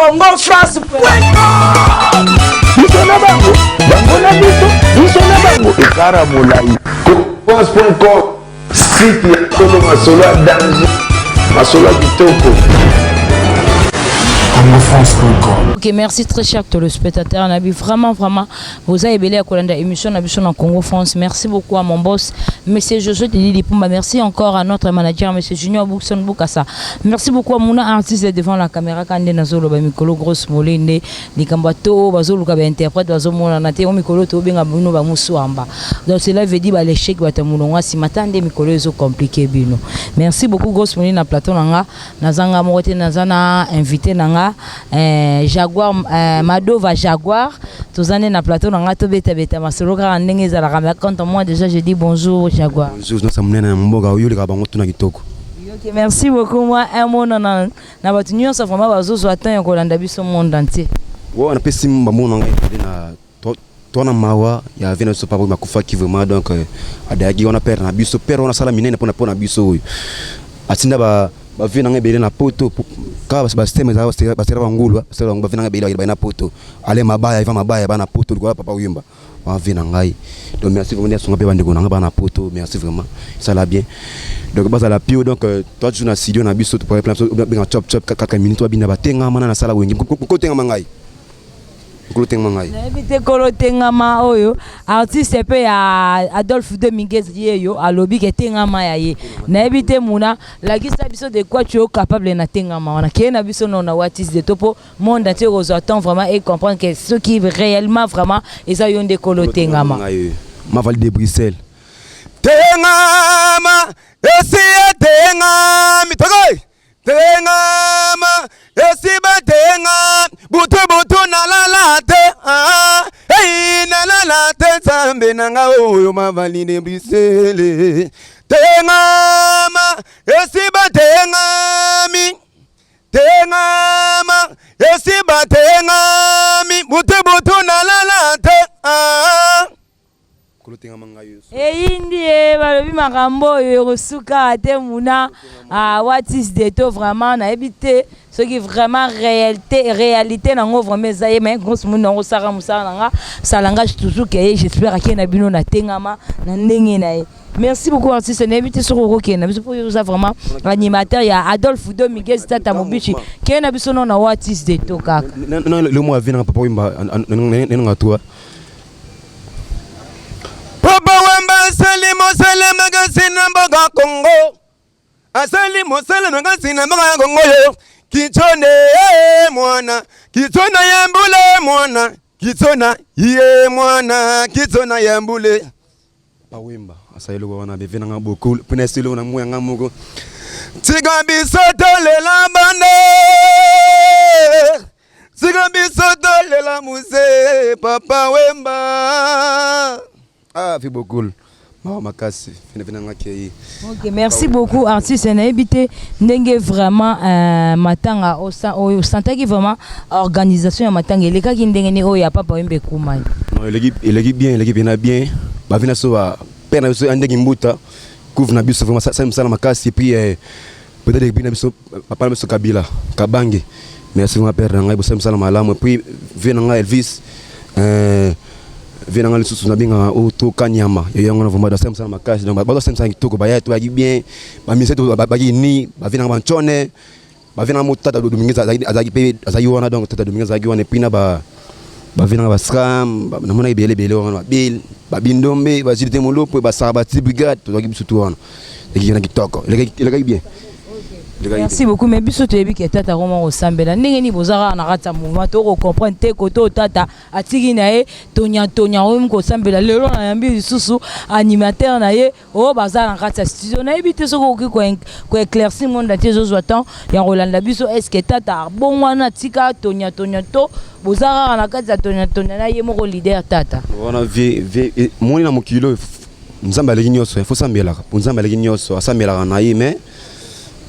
Congo France. Biso na bango, bango na biso, biso na bango, ekara molai. France.com, site ya solo, masolo ya danger, masolo ya kitoko. congofrance.com. Ok, merci, très cher téléspectateur. Nabi vraiment, vraiment, vous avez ebele ya kolanda émission na biso na Congo France. Merci beaucoup à mon boss, Monsieur Josué Teddy Pumba. Merci encore à notre manager, Monsieur Junior Boukson Boukassa. Merci beaucoup à mon artiste devant la caméra, Kande Nazolo, ba mikolo grosse molende, likambo to bazoluka ba interprète bazomonana te, o mikolo to benga bino ba musuamba. Donc cela veut dire ba l'échec ba mulonga si matande mikolo ezo compliqué bino. Merci beaucoup, grosse molende na plateau nanga, nazanga moko te, naza na invité nanga Jaguar, Madova Jaguar. Toza nde na plateau nanga, tobetabeta masolo kaka ndenge ezalaka. Mais quant à moi, déjà je dis bonjour, Jaguar. Bonjour, nosa monene na mboka oyo oleka bango tuna kitoko. Ok, merci beaucoup. Moi un mot na bato nyonso vraiment bazozwa temps ya kolanda biso, monde entier. Wa napesi bamona ngai ebele na to na mawa ya vieux na biso papa oyo akufaki vraiment. Donc adayaki wana père na biso, père wana asala minene mpona biso oyo atinda ba bavieux na ngai ebele na poto. Kaka basystème ezala, basera bangulu, basera bavieux na ngai ebele baye na poto, ale mabaya, Ivan Mabaya, bana poto likola papa Oyemba bavieux na ngai. Donc merci vraiment, asunga mpe bandeko na ngai bana poto. Merci vraiment, esala bien. Donc bazala pio. Donc toi toujours na studio na biso, benga chop chop 4 minutes, babina batengama na nasala wenge kotengama ngai, nkolo tengama ngai. Nayebi te kolo tengama oyo, artiste mpe ya Adolphe Dominguez, ye yo alobi ke tengama ya ye. Nayebi te, muna lakisa biso de quoi tu es capable na tengama wana. Keye na biso no na watis de to mpo monde entier kozwa temps vraiment et comprendre que soki réellement vraiment eza yo nde kolo tengama. Ngai Mavali de Bruxelles, tengama esi etengami tokoi, tengama esi batenga butu butu, nalala te, ah, ei nalala te, Nzambe na nga oyo Mavali de Bruxelles, tengama esi batengami, tengama esi batengami butu butu, nalala te, ah. Kolo tengama ngai yo. Eyindi ye, balobi makambo oyo ekosuka te. Muna watis de to vraiment nayebi te soki vraiment réalité nango vraiment eza ye. Mais grosse muni nango osaka mosala na nga, ça langage toujours ke ye. J'espère ake na bino na tengama na ndenge na ye. Merci beaucoup, artiste. Nayebi te soki okokende na biso mpo oza vraiment animateur ya Adolphe Dominguez Tata Mobici. Kende na biso no na watis de to kaka. Le mo avi nanga papa Wemba nenanga toi. Papa Wemba asali mosala makasi na mboka Kongo, asali mosala makasi na mboka ya Kongo. Yo kitsone mwana kitsona ya mbule, mwana kitsona ye, mwana kitsona ya mbule. Papa Wemba asali eloko wana beve nanga beaucoup mpona esili na mo yanga moko. Tika biso tolela bande, tika biso tolela muse Papa Wemba. Ah, vieux beaucoup, mawa makasi fene fene nanga kei. Ok, merci beaucoup, artiste. Nayebi te ndenge vraiment matanga oyo osantaki, vraiment organisation ya matanga elekaki ndenge nini oyo ya Papa Wemba ekumai? Non, eleki, eleki bien, eleki bien na bien. Bavieux na so ba père na biso andeki mbuta couvre na biso, vraiment sali mosala makasi. Et puis peut-être epi na biso papa na biso Kabila Kabange, merci vraiment, père na ngai, bosali mosala malamu. Et puis vieux na ngai Elvis, vieux na ngai lisusu nabengaka oyo to Kanyama yo yango na vraiment basali mosala makasi. Donc bazosala mosala kitoko, baya to bayaki bien, bamise to baki ni bavieux na ngai bantsone, bavieux na ngai mo tata Dominguez azalaki mpe, azalaki wana. Donc tata Dominguez azalaki wana. Et puis na ba bavieux na ngai basram, namonaki ebele ebele wana, babile, babindombe, bazili te, molopo basaka bati brigade, tozalaki biso tu wana. Elekaki na kitoko, elekaki bien. Merci beaucoup. Mais biso toyebi ke tata koma kosambela ndenge nini, boza kaka na kati ya mouvement, tokocomprendre te kote oyo tata atiki na ye tonyatonya oyo kosambela. Lelo nayambi lisusu animateur na ye oyo baza na kati ya studio. Nayebi te soki okoki koéclaircir monde entier ezozwa temps ya kolanda biso. Est ce que tata abongwana, atika tonyatonya, to boza kaka na kati ya tonyatonya na ye moko leader tata? Wana vieux moni na mokili oyo, Nzambe aleki nyonso, fo sambelaka po Nzambe aleki nyonso, asambelaka na ye. Mais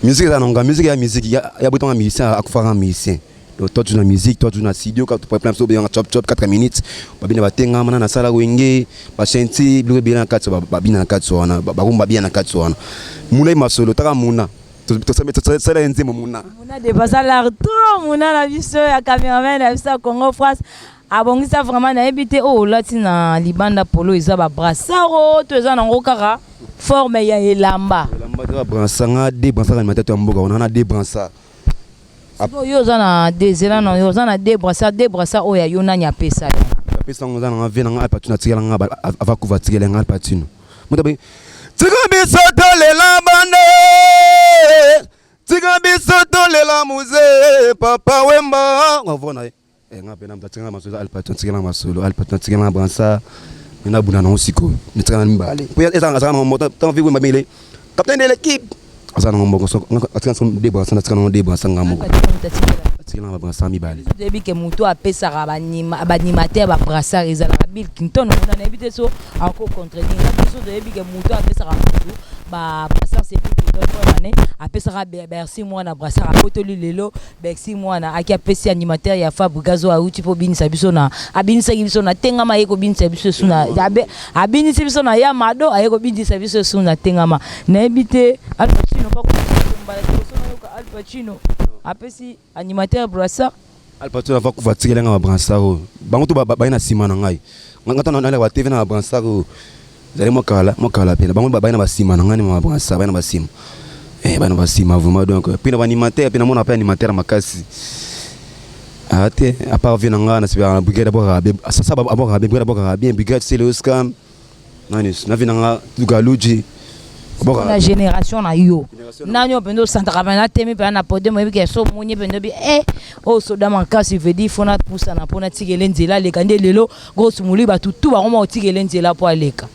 musique eza nonga musique ya musique ya botanga musicien akufaka musicien. Donc toi tu na musique, toi tu na studio, quand tu plein so bien chop chop 4 minutes, babina batengama na nasala wenge, bachanti biloko ebele na kati, babina na kati wana, bakumba bien na kati wana. Muna ye masolo taka muna. Tosala ye nzembo muna. Muna depasa l'art trop muna na biso ya cameraman na biso ya Congo France abongisa vraiment. Nayebi te oyo olati na libanda, polo eza ba brassard o to eza nango kaka forme ya elamba? Elamba te, babrassard. Nga de brassard, animateur to ya mboka wana na de brassard. Sikoyo yo oza na de zela na yo, oza na de brassard, de brassard oyo ya yo, nani apesa yo? Apesa yango, eza nanga vie nanga Alpatino. Atikela nga ava kuva, atikela nga Alpatino. Moto abe tika biso tolela bande, tika biso tolela muze Papa Wemba avona ye. Nga mpe na moto atikela masolo Alpatino, atikela masolo Alpatino, atikela nga brassard. Me nabunda nango sikoyo, netikala na mibale po ezalaka azalaka nango moto. Ntango vi Wemba mele capitaine de l'équipe, aza nango moko, atikala so de brassard, natikala nango de brassard nga moko, atikela nga babrassard mibale. Toyebi ke moto apesaka baanimateur babrassard ezalaka Bill Clinton. Mona, nayebi te so ako contredire nga. Biso toyebi ke moto apesaka motu babrassard, c'est Bill Clinton. Mpo nane apesaka Bercy mwana brassard, abotoli lelo Bercy mwana aki apesi animateur ya Fabregas oyo awuti mpo obinisa biso na abinisaki biso na Tengama, aye kobinisa biso esu na abinisi biso na ya Mado, aye kobinisa biso esu na Tengama. Nayebi te Alpacino mbala liboso nayoka Alpacino apesi animateur brassard. Alpatino ava kufa, atikela nga babrassard oyo. Bango to baye na nsima na ngai. Nga ntango naleka ba TV na babrassard oyo ezali mwa kala pena. Bango baye na basima na ngai ni babrassard, baye na basima, baye na basima vraiment. Donc mpe na baanimateur mpe namona mpe animateur makasi aa te, à part vie na ngai nasepelaka na brigade, abwakaka bien, sasa abwakaka bien, brigade abwakaka bien, brigade sele oscam nani na vie na nga Lukaluji. Na génération na yo, nani oyo mpenza osantaka mpenza temi mpenza na podium, oyebi ke so omoni mpenza obi e oyo soda makasi, veut dire fo napusana mpo natikele nzela aleka? Nde lelo grosse moli, bato tu bakoma kotikele nzela mpo aleka.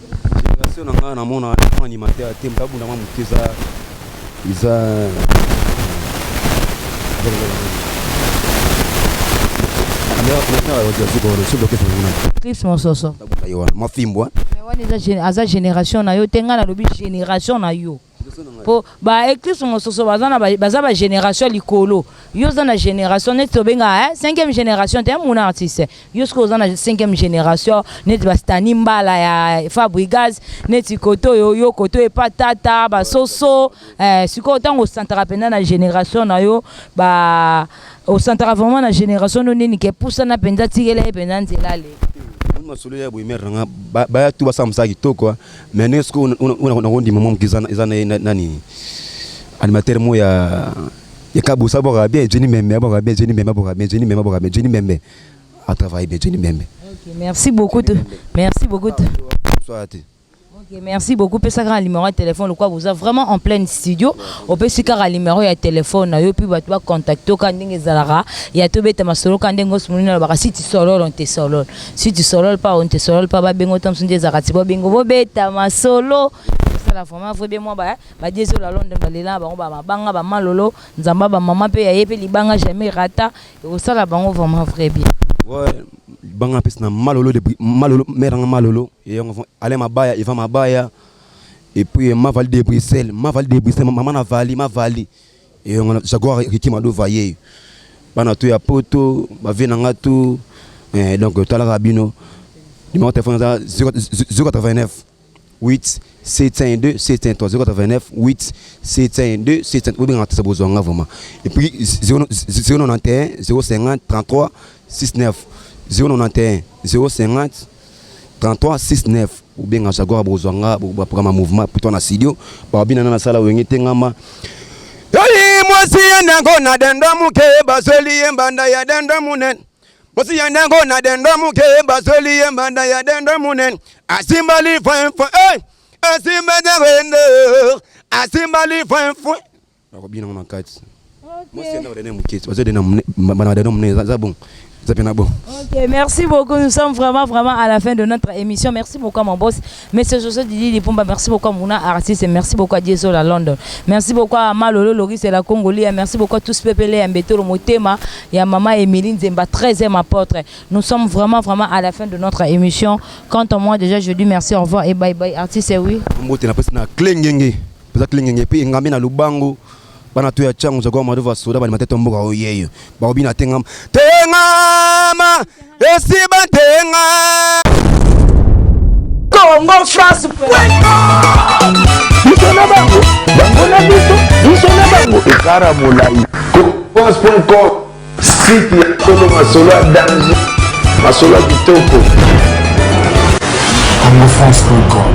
Génération na ngai, namona animateur te moto abunda mwa moke, eza Clips Mososo. Ye wana mafimbo. Wana eza aza génération na yo te. Ngai nalobi génération na yo, mpo ba Eclipse Mososo baza na baza ba génération likolo. Yo oza na génération neti tobenga cinquième génération te, muna artiste. Yo soki oza na cinquième génération neti bastani Mbala ya Fabregas, neti kote oyo yo kote oyo epa tata basoso, sikoyo ntango osantaka mpenza na génération na yo, ba osantaka vraiment na génération no nini ke pusana mpenza, tikela ye mpenza nzela ale? Masolo ya boye, mare nanga baya tu basala mosala kitoko, mais ndenge sikoyo nakondima mwa moke, eza nani, animateur mo ya Kabusa, abwakaka bien, Jenny Membe abwakaka bien, Jenny Membe abwakaka bien, Jenny Membe abwakaka bien, Jenny Membe atravaille bien, Jenny Membe. Ok, merci beaucoup, merci beaucoup. Soa te. Ok, merci beaucoup. Pesa kaka numéro ya téléphone lokwa boza vraiment en pleine studio. Opesi kaka numéro ya téléphone na yo, puis bato bacontacte ka ndenge ezalaka ya tobeta masolo ka ndenge osumuni nalobaka: si tu solole, on te solole; si tu solole pas, on te solole pas. Babengo ta mosu nde ezalaka ti bobengo bobeta masolo, osala vraiment vrai bien. Mwa badiezola London balela na bango bamabanga bamalolo nzamba bamama mpe ya ye mpe libanga jamais rata, ekosala bango vraiment vrai bien. Ouais, libanga mpesi na Malolo de Malolo, mare nanga Malolo yango, Alain Mabaya, Ivan Mabaya, et puis Mavali de Bruxelles, Mavali de Bruxelles, mama na Vali, Mavali yango, Jaguar Riki Madova ye, bana to ya poto bavie nanga tu. Donc talaka bino, numéro téléphone eza 089 8 702 703, 089 8 702 7 obengaka te, bozwanga vraiment. Et puis 091 050 33 69, 091 050 33 69, obenga Jaguar, bozwanga baprograme ya mouvement plutôt na studio babina na nasala wenge Tengama. Oyi mwasi ya ndango na dendo muke, bazweli ye mbanda ya dendo munene. Mwasi ya ndango na dendo muke, bazweli ye mbanda ya dendo munene. Asimbali fwefwe, hey! Asimba dendo, asimbali fwefwe, nakobina ngo na kati. Mwasi ya ndako dendo muke, bazweli dendo mbanda ya dendo munene, eza bon, eza pena bon. Ok, merci beaucoup. Nous sommes vraiment, vraiment à la fin de notre émission. Merci beaucoup à mon boss, Monsieur José Didi Lipumba. Merci beaucoup à Mouna Artiste. Et merci beaucoup à Diesel à London. Merci beaucoup à Malolo Loris et la Congolais. Merci beaucoup à tous Pepele et Mbetolo Motema et à Maman Émilie Nzemba, 13e apôtre. Nous sommes vraiment, vraiment à la fin de notre émission. Quant à moi, déjà, je dis merci, au revoir et bye bye. Artiste, oui. Mbote na pesi na clé ngenge, pesa clé ngenge, puis ngambe na lubango, bana to ya chango, Jaguar Madova, soda bani mateto mboka oyo yeyo bakobina Tengama, Tengama esiba tenga. Congo France. Biso na bango. Bango na biso, biso na bango, ekara molai. Confiance.com, site ya solo, masolo ya danger, masolo ya kitoko. congofrance.com.